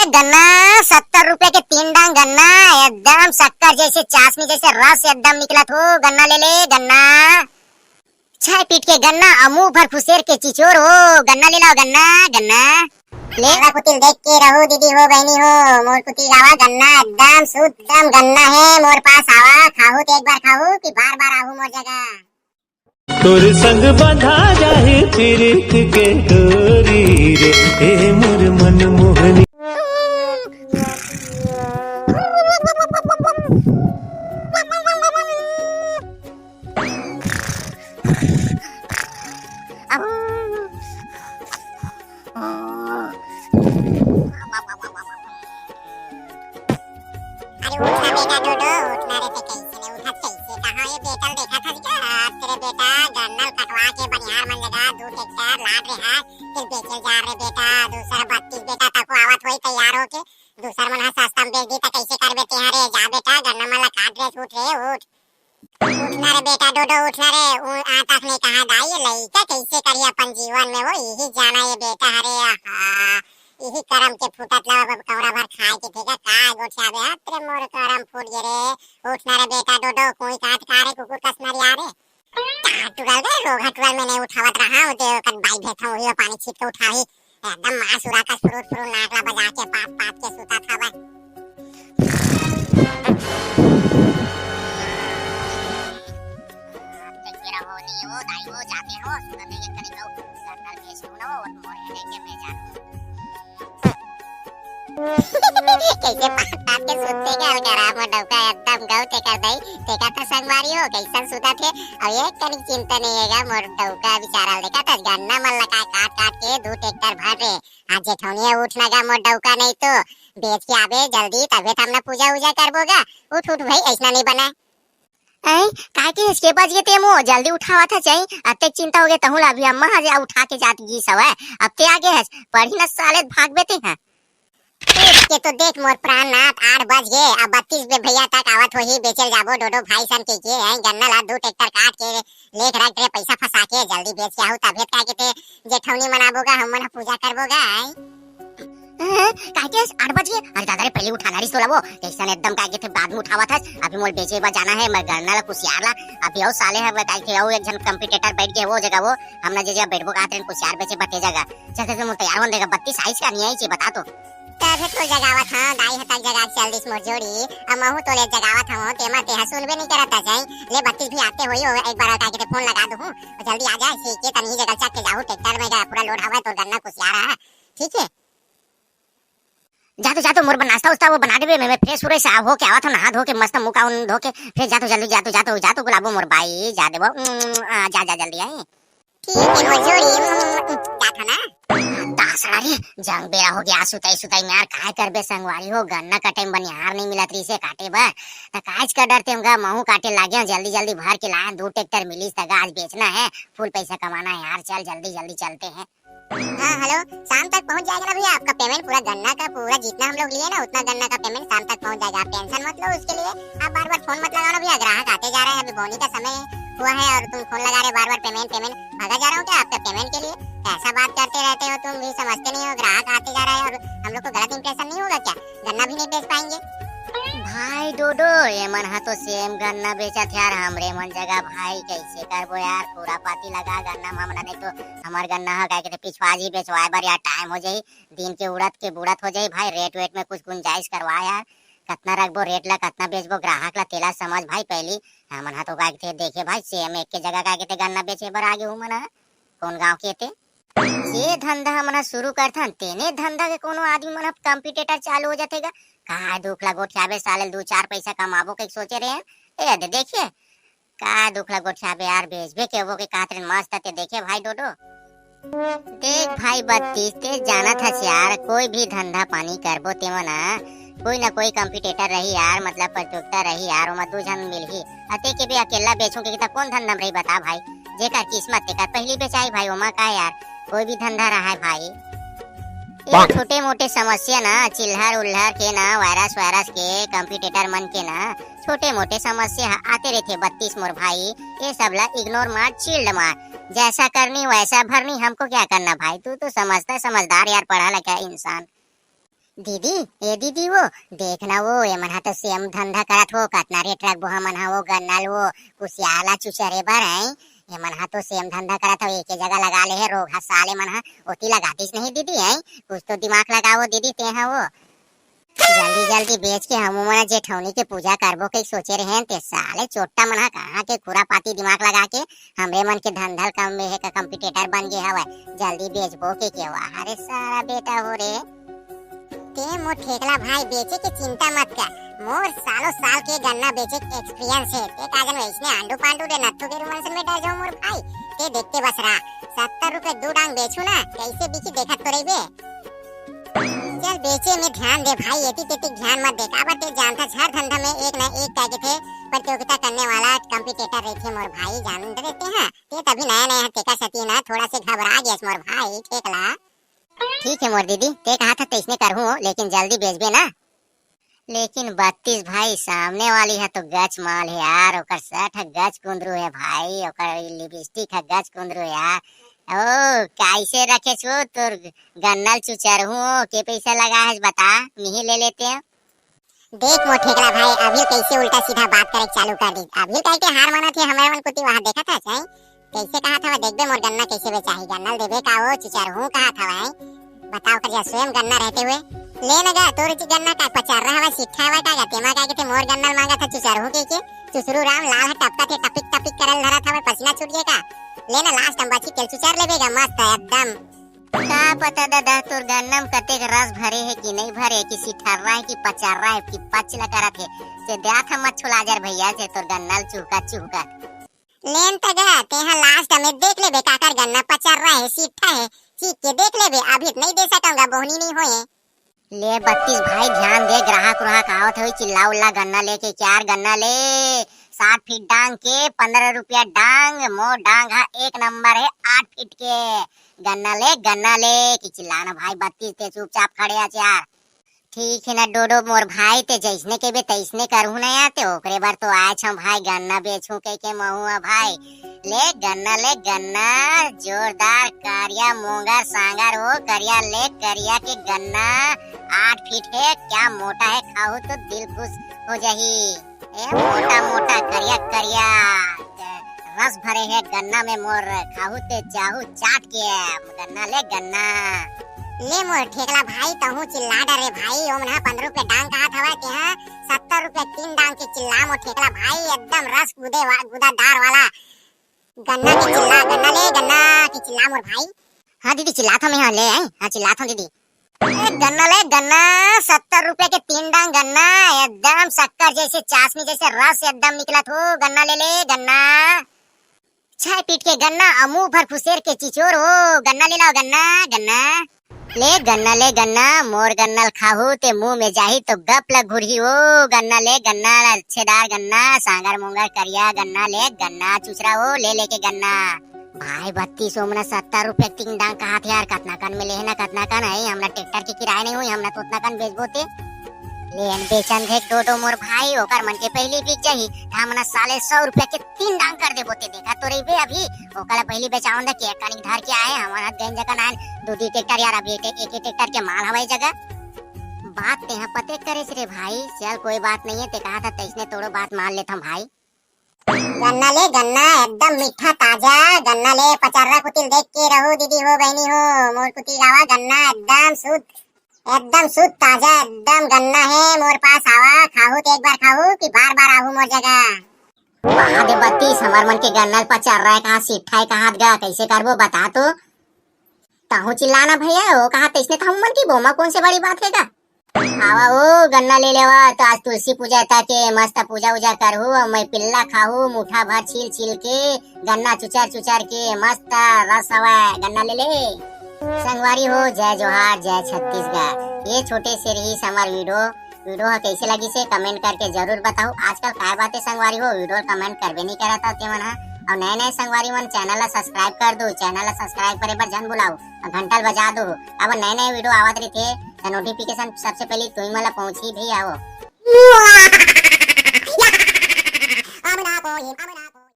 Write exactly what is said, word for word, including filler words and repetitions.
गन्ना, सत्तर रुपया के तीन डांग गन्ना, एकदम शक्कर जैसे चाशनी जैसे रस एकदम निकलत हो। गन्ना ले ले गन्ना, छह पीट के गन्ना, अमू भर फुसेर के चिचोर हो। गन्ना ले लाओ गन्ना, गन्ना ले। आवा कुतिल देख के रहू दीदी हो बहनी हो, मोर कुतिल आवा गन्ना एकदम शुद्धम गन्ना है मोर पास, आवा खाहू तो एक बार खाहू कि बार बार आहू मोर जगह। तोर संग बंधा जाही पीरित के डोरी रे, ए मोर मनमोहनी। अरे उठ ना बेटा डोडो, उठ ना रे, ते कैसे ले उठत कैसे? कहाँ ये बेटा ल देखा था क्या? तेरे बेटा गन्ना ल कटवा के बनिहार मन लगा दू ट्रैक्टर लाद रे हाथ, फिर बेचल जा रे बेटा, दूसरा बत्तीस बेटा तको आवत होई तैयार होके, दूसर मन ह सस्ता में बेच दी त कैसे करबे तेहा रे? जा बेटा गन्ना मन ला काट रे, उठ रे उठ। उठ ना रे बेटा डोडो, उठ ना रे। उ, आ तक नहीं कहा दाई, ये लइका कैसे करी अपन जीवन में, वो यही जाना ये बेटा हरे। आहा, यही करम के फूटत ला अब कौड़ा भर खाए के ठेका का गोठियाबे। हाथ रे मोर करम फूट गे रे। उठ ना रे बेटा डोडो, कोई काट का रे कुकुर कस नरिया रे। का टुरल रे, रोगा टुरल में नहीं उठावत रहा, वो दे ओकर बाई भेथव, वही पानी छीट के उठाही। एकदम मार सुरा का फुरुर फुरुर नाक ला बजा के पात पात के सुता था बस। जगेरा हो नहीं हो, दाई हो, जाते हो, सुना देंगे कहीं को, गंडल भेज दूँ ना, वो मोरे लेके मैं जानू। कैसे पात पात के सुते गल करा मोर डौका, एकदम गौ तेकर दई, तेकर त संगवारी हो, कैसन सुता थे। अब एक कनिक चिंता नहीं है गा मोर डौका बेचारा ल। देखा त गन्ना मन लगा काट काट के दू ट्रैक्टर भर रे। आज जेठौनिया उठ ना गा मोर डौका, नहीं तो बेच के आबे जल्दी, तबे त हमना पूजा उजा करबो गा। उठ उठ भाई, ऐसना नहीं बना। ऐ, काय के हस के बज गे ते मो, जल्दी उठावत हस, ऐ, अतेक चिंता हो गे तहूँ ला, अभी अम्मा हा जे उठा के जात गिस हवय, अब ते आगे हस, पढ़ी न साले भागबे ते हा। देख के तो देख मोर प्राणनाथ, आठ बज गे, अब बत्तीस बे भैया तक आवत होही, बेचल जाबो डोडो भाई सन के, के, ऐ, गन्ना ला दू ट्रैक्टर काट के, लेख रख रे पैसा फंसा के, जल्दी बेच के आहू, तभे काय के ते जेठौनी मनाबो गा, हमन ह पूजा करबो गा, ऐ। हैं? काय के आठ बज गे? अरे दादा रे, पहले उठाना रहिस तोला वो। कैसन एकदम काय के थे बाद में उठावत हस? अभी मोल बेचे बर जाना है, मैं गन्ना ला कुसियार ला। अभी अउ साले ह काय के अउ एक झन कॉम्पिटिटर बैठ गे वो जगह वो। हमन जे जगह बैठबो कहत रहेन कुसियार बेचे बर ते जगह। चल, चल, चल, मोर तैयार होन देगा। बत्तीस आइस का नहीं आइस ये बता तो। तभे तो जगावत हंव, दाई ह तक जगा के चल दिस मोर जोड़ी। अब महू तोले जगावत हंव, तेमा तेहा सुनबे नहीं करत हस। ले बत्तीस भी आते होही, ओ एक बार काय के ते फोन लगा दूहूं, जल्दी आ जाए, सीख के तनी जगह चक के जाहू, ट्रैक्टर में गा, पूरा लोड हवय तोर गन्ना कुसियार ह। ठीक है? जा तो, जा तो, मोर बर नाश्ता उस्ता वो बना देबे, मैं, मैं फ्रेश व्रेश आ, होके आवत हंव, नहा धो के, मस्त मुंह कान धो के, फिर जा तो, जल्दी जा तो, जा तो, जा तो, गुलाबो मोर बाई, जा देबो, उम, आ, जा, जा, जल्दी आई। ठीक है, मोर जोड़ी, उम, उम, उम, जात हंव ना। दासड़ा रे, जंग बेरा हो गे, सुतई, सुतई में यार, काय करबे संगवारी हो, गन्ना कटे में बनिहार नहीं मिलत रहिसे काटे बर, त कायच का डरते हम गा, महू काटे लागे हंव, जल्दी, जल्दी भर के लाए, दू ट्रैक्टर मिलिस त गा, आज बेचना है, फुल पैसा कमाना है यार, चल, जल्दी, जल्दी चलते हैं। हाँ, हेलो, शाम तक पहुंच जाएगा ना भैया आपका पेमेंट, पूरा गन्ना का, पूरा जितना हम लोग लिए ना उतना गन्ना का पेमेंट शाम तक पहुंच जाएगा, आप टेंशन मत लो उसके लिए। आप बार बार फोन मत लगाओ ना भैया, ग्राहक आते जा रहे हैं, अभी बोनी का समय हुआ है और तुम फोन लगा रहे बार बार, पेमेंट पेमेंट, भागा जा रहा हूँ क्या आपका पेमेंट के लिए? कैसा बात करते रहते हो तुम भी, समझते नहीं हो, ग्राहक आते जा रहा है और हम लोग को गलत इंप्रेशन नहीं होगा क्या? गन्ना भी नहीं बेच पाएंगे। भाई डोडो, ये मन हा तो सेम गन्ना बेचत यार, हमरे मन जगह भाई, कैसे करबो यार, पूरा पाती लगा गन्ना में हमला, नहीं तो हमार गन्ना हा काय के पिछवा जी बेचवाए बर यार, टाइम हो जाही, दिन के उड़त के बुड़त हो जाही भाई, रेट वेट में कुछ गुंजाइश करवा यार, कतना रखबो रेट ला, कतना बेचबो ग्राहक ला, तेला समझ भाई पहली। हमन हा तो काय के देखे भाई, सेम एक के जगह काय के गन्ना बेचे बर आगे हूँ मन हा, कौन गाँव के ते? जे धंधा हमन ह शुरू करथन, तेने धंधा के कोनो आदमी मन ह कॉम्पिटिटर चालू हो जाथे गा। काय दुख ला गोठियाबे साले, दू चार पैसा कमाबो कहिके सोचे रहे हन। ए दे देखिए, काय दुख ला गोठियाबे यार, बेचबे के वो के कातरे मस्त ते देखे भाई डोडो। देख भाई बत्तीस, ते जानत हस यार, कोई भी धंधा पानी करबो तेमा ना, कोई ना कोई कॉम्पिटिटर रही यार, मतलब प्रतियोगिता रही यार, ओमा दू झन मिलही। अते के भी अकेला बेचूं के त कौन धंधा में रही बता भाई, जेकर किस्मत तेकर पहली बेचाई भाई, ओमा का यार, कोई भी धंधा रहा है भाई। ये छोटे मोटे समस्या ना, चिल्हर उल्हर के ना, वायरस वायरस के, कॉम्पिटिटर मन के ना, छोटे मोटे समस्या ह आते रहते बत्तीस मोर भाई, ये सब ला इग्नोर मार, चिल्ड मार, जैसा करनी वैसा भरनी, हमको क्या करना भाई, तू तो समझता है, समझदार यार, पढ़ा लिखा इंसान। दीदी, ए दीदी, वो देख ना, वो एमन हा तो सेम धंधा करत हो, कतना रेट रखबो हमन हा वो गन्ना ल, वो कुसियार ला चुचरे बर है। एमन हा तो सेम धंधा करत हो, एके जगह लगा ले है, रोगहा साले मन हा ओती लगातीस नहीं दीदी, है कुछ तो दिमाग लगावो दीदी ते हा वो। जल्दी जल्दी बेच के हमू मन जेठौनी के पूजा करबो कई सोचे रहे हैं, ते साले चोट्टा मन हा कहाँ के खुरापाती दिमाग लगा के हमरे मन के धंधल कम में है का कॉम्पिटिटर बन गए हवय। जल्दी बेचबो के के वाह रे सारा बेटा हो रे। ते मोर ठेकला भाई, बेचे के चिंता मत कर, मोर सालों साल के गन्ना बेचे के एक्सपीरियंस है। ते का जन वैसने आंडू पांडू रे नत्थू के रूमन से में डर जाऊं मोर भाई। ते देखते बस रहा, सत्तर रुपए दू डांग बेचू ना, कैसे बिकी देखत तो रहिबे। चल बेचे में ध्यान दे भाई, एती तेती ध्यान मत दे, काबर ते जानता हर धंधा में एक ना एक कह के थे प्रतियोगिता करने वाला कॉम्पिटिटर रहिथे मोर भाई, जान देते हैं। ते तभी नया नया तेकर सती ना थोड़ा से घबरा गया मोर भाई ठेकला। ठीक है मोर दीदी, ते कहा था तैसने करहूँ, लेकिन जल्दी बेचबे ना। लेकिन बत्तीस भाई, सामने वाली है तो गच माल है यार, ओकर शर्ट है गच कुंदरू है भाई, ओकर लिपस्टिक है गच कुंदरू है यार। ओ, कैसे रखे छो तोर गन्नल चुचरहूँ, के पैसा लगा है बता, मिही ले लेते हैं। देख मोर ठेकला भाई, अभी कैसे उल्टा सीधा बात करे चालू कर दी। अभी कह के हार मानत है हमरे मन कुती वहाँ देखत है, हैं? कैसे कहा था, देखबे मोर गन्ना कैसे बेचाही, गन्ना ल देबे का वो चुचरहूँ कहा था भाई। बताओ कर जा स्वयं गन्ना रहते हुए। ले न गा, तोर जी गन्ना का पचार रहा हवा, सिट्ठा हवा का गा, तेमा का के ते मोर गन्ना ल मांगा था चुचरहूँ के, के? चुचरू राम लाल है टपका थे, टपिक टपिक करल धरा था भाई, पसीना छूट गया का? ले ना लास्ट हम बची तेल चुचर लेबे गा, मस्त है एकदम। का पता दादा, तोर गन्ना में कतेक रस भरे है कि नहीं भरे, कि सिठर्रा है कि पचर्रा है कि पच ल करत है, से द्या था मत छुला जर भैया से तोर गन्ना ल चुहका चुहका। लेन त गा, तेहा लास्ट में देख लेबे काकर गन्ना पचर्रा है, सिट्ठा है, चीख के देख लेबे, अभी तो नहीं दे सकूंगा, बोहनी नहीं होए। ले बत्तीस भाई ध्यान दे, ग्राहक उराहक आवत होई, चिल्ला उल्ला गन्ना लेके, क्या यार गन्ना ले, सात फीट डांग के पंद्रह रुपया डांग, मोर डांग हा एक नंबर है, आठ फीट के, गन्ना ले, गन्ना ले, कि चिल्लाना भाई बत्तीस ते चुपचाप खड़े आ यार। ठीक है ना डोडो मोर भाई, ते जैसने केबे तैसने करहूँ ना यार, ते ओकरे बर तो आए छो भाई, गन्ना बेचूं कह के महूँ हा भाई। ले गन्ना ले गन्ना, जोरदार करिया मोंगर सांगर हो, करिया ले करिया के गन्ना, आठ फीट है, क्या मोटा है, खाहू तो दिल खुश हो जाही। ए मोटा मोटा करिया करिया, रस भरे है गन्ना में मोर, खाहू ते चाहू चाट के, गन्ना ले गन्ना। ले मोर ठेकला भाई, तहूँ चिल्ला डरे भाई, ओमन हा पंद्रह रुपया डांग कहा थवा, तेहा सत्तर रुपया तीन डांग के चिल्ला मोर ठेकला भाई, एकदम रस गुदे वा-, गुदादार वाला गन्ना के चिल्ला, गन्ना ले गन्ना के चिल्ला मोर भाई। हाँ दीदी, चिल्लात हूँ मैं, हाँ ले आई, हाँ चिल्लात हूँ दीदी। ए, गन्ना ले गन्ना, सत्तर रुपया के तीन डांग गन्ना, एकदम शक्कर जैसे चाशनी जैसे रस एकदम निकलत हो, गन्ना ले ले गन्ना। छह फीट के गन्ना, अमू भर खुसेर के चिचोर हो, गन्ना ले लाओ गन्ना, गन्ना। ले गन्ना ले गन्ना, मोर गन्ना ल खाहू ते मुंह में जाही तो गप ल घुरही हो, गन्ना ले गन्ना, अच्छेदार गन्ना, सांगर मोंगर करिया गन्ना ले गन्ना, चुचरा हो, ले लेके गन्ना। भाई बत्तीस ओमन सत्तर रुपया तीन डांग कहा थे यार, कतना कन में लेहे ना, कतना कन है, हमला ट्रैक्टर के किराया नहीं हुई, हमला तो उतना कन बेचबो ते। लेन बेचन देख डोडो मोर भाई, ओकर मन के पहली बिक जाही, त हमन साले सौ रुपया के तीन डांग कर देबो ते, देखा तो रहिबे अभी, ओकर पहली बेचावन दे के कनिक धर के आए, हमन हाथ गंज जगह नान, दू दी ट्रैक्टर यार, अभी एक, एक, एक ट्रैक्टर के माल हवाई जगह। बात तेहा पते करे रे भाई, चल कोई बात नहीं है, ते कहा था तैसने तोड़ो बात मान लेथम भाई। गन्ना ले गन्ना, एकदम मीठा ताजा गन्ना ले, पचर्रा कुतिल देख के रहू दीदी हो बहनी हो, मोर कुतिल आवा गन्ना एकदम शुद्ध, एकदम शुद्ध ताजा एकदम गन्ना है मोर पास, आवा खाहू तो एक बार खाहू कि बार बार आहू मोर जगह। वाह दे बत्तीस, हमर मन के गन्ना ल पचर्रा है कहाँ, सिट्ठा है कहाँ गा, कैसे करबो बता तो। तहूँ चिल्लाना भैया, वो कहा तैसने तहूँ मन की बोमा कौन से बड़ी बात है का? आवा ओ गन्ना ले लेवा, तो आज तुलसी पूजा था के मस्त पूजा उजा करहू, अउ मैं पिल्ला खाहू, मुठा भर छील छील के, गन्ना चुचर चुचर के, मस्त रस हवा, गन्ना ले ले। संगवारी हो, जय जोहार, जय छत्तीसगढ़। ये छोटे से रही हमर वीडियो, वीडियो ह कैसे लगी से कमेंट करके जरूर बताओ। आजकल काय बातें संगवारी हो, वीडियो कमेंट करबे नहीं करत हो तेमन ह। अउ नए नए संगवारी मन चैनल ला सब्सक्राइब कर दो, चैनल ला सब्सक्राइब करे बर झन भुलाओ, अउ घंटा ल बजा दो। अब नए नए वीडियो आवत रहिथे, त नोटिफिकेशन सबसे पहले तुम मन ला पहुंची भी आओ। अब ना कोई, अब ना